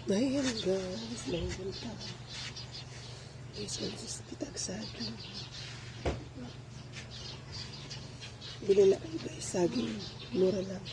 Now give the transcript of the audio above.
Ayan guys, may ta. Guys, guys, kitag saging. Bili na kayo, guys, saging. Mura lang.